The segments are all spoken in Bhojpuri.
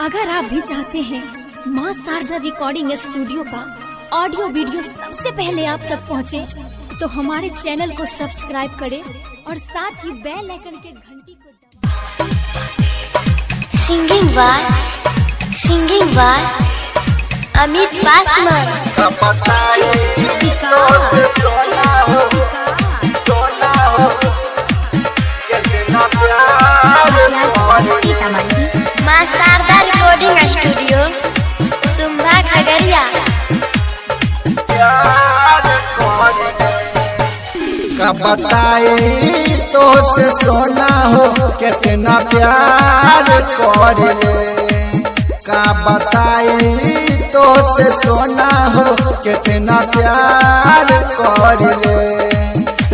अगर आप भी चाहते हैं माँ शारदा रिकॉर्डिंग स्टूडियो का ऑडियो वीडियो सबसे पहले आप तक पहुँचे, तो हमारे चैनल को सब्सक्राइब करें और साथ ही बेल आइकन के घंटी को दबाएं। Singing by Amit Paswan. माँ शारदा रिकॉर्डिंग स्टूडियो, सुम्भा, खगड़िया। का बताई तो से सोना हो कितना प्यार कर का बताई तो से सोना हो कितना प्यार कर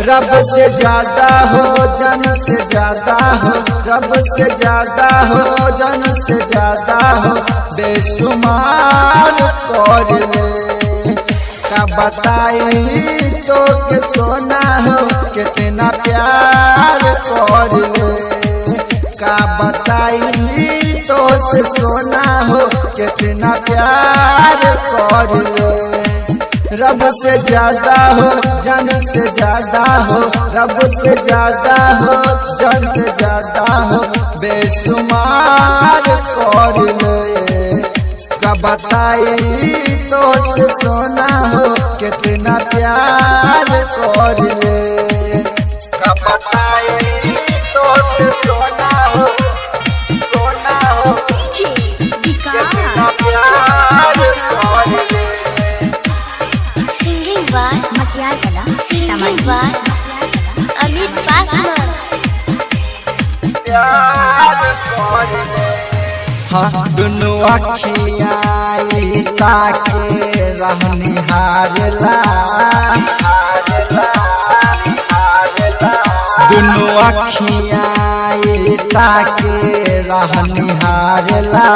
रब से ज्यादा हो जन से ज्यादा हो, रब से ज्यादा हो जन से ज्यादा हो, बेशुमार कर का बताई तो के सोना हो कितना प्यार कर का बताई तो से सोना हो कितना प्यार कर रब से ज्यादा हो जन से ज्यादा हो, रब से ज्यादा हो जन से ज्यादा हो, बेशुमार कर का बताई तो से सोना हो कितना प्यार कर का बताई तो से सोना हो, सोना हो कितना प्यार कर Singing by Amit Paswan. हाँ दुनू अखियाई ताके रहनी हारला, दुनू अखियाई ताके रहनी हारला,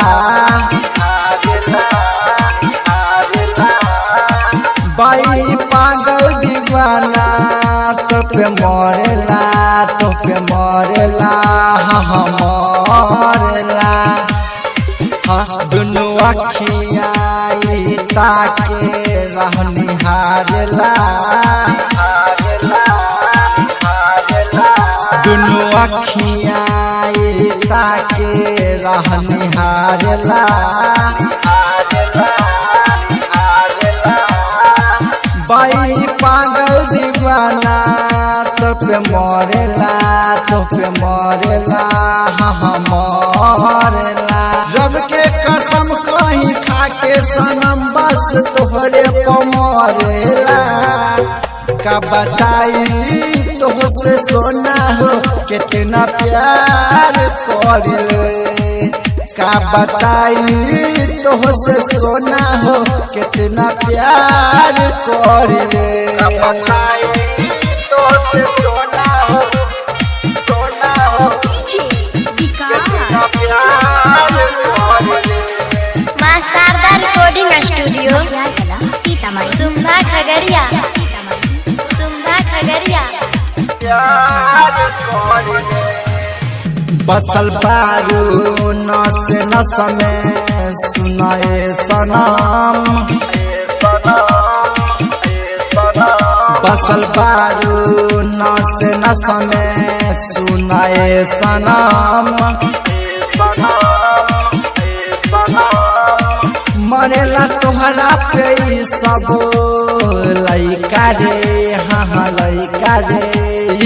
बाई पागल दीवाना तो पे मरेला, तो पे मरेला, हाँ मरेला। हाँ दुनू अखियाई ताके रहनी हारला, दुनू अखियाई ताके रहनी हारला, बाई पागल दीवाना तो पे मरेला, तो पे मरेला, हाँ मरेला। रब के कसम कहीं खाके सनम बस तोहरे पे मरेला। का बताई तोहसे सोना हो कितना प्यार कर का बताई तोहसे सोना हो कितना प्यार कर का बताई तोहसे सोना हो, सोना हो कितना प्यार कर माँ शारदा रिकॉर्डिंग स्टूडियो, सुम्भा, खगड़िया, सुम्भा, खगड़िया। बसल बारू नस नस में सुनाए सनम, बसल बारू नस नस में सुनाए सनम, मरेला तोहरा पे ई सब लइका रे, हाँ लइका रे,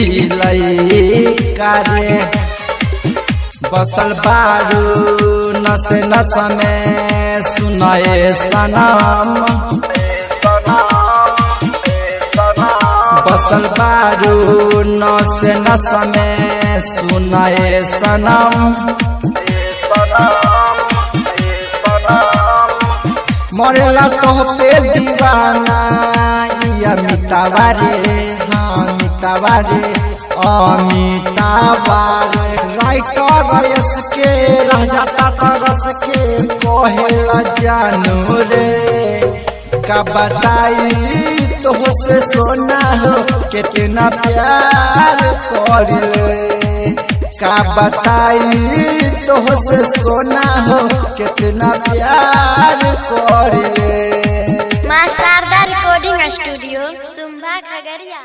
ई लइका रे। बसल बारू नस नस में सुनाए सनम, बसल बारू नस नस में सुनाए सनम, मरेला तो पे दीवाना अमितावा रे, हाँ अमितावा रे, अमितावा रे। राइटर एस के रह जाता तरस के कहेला जानू रे। का बताई तोहसे सोना हो कितना प्यार कर का बताई तोहसे सोना हो कितना प्यार कर ले। माँ शारदा रिकॉर्डिंग स्टूडियो, सुम्भा, खगड़िया।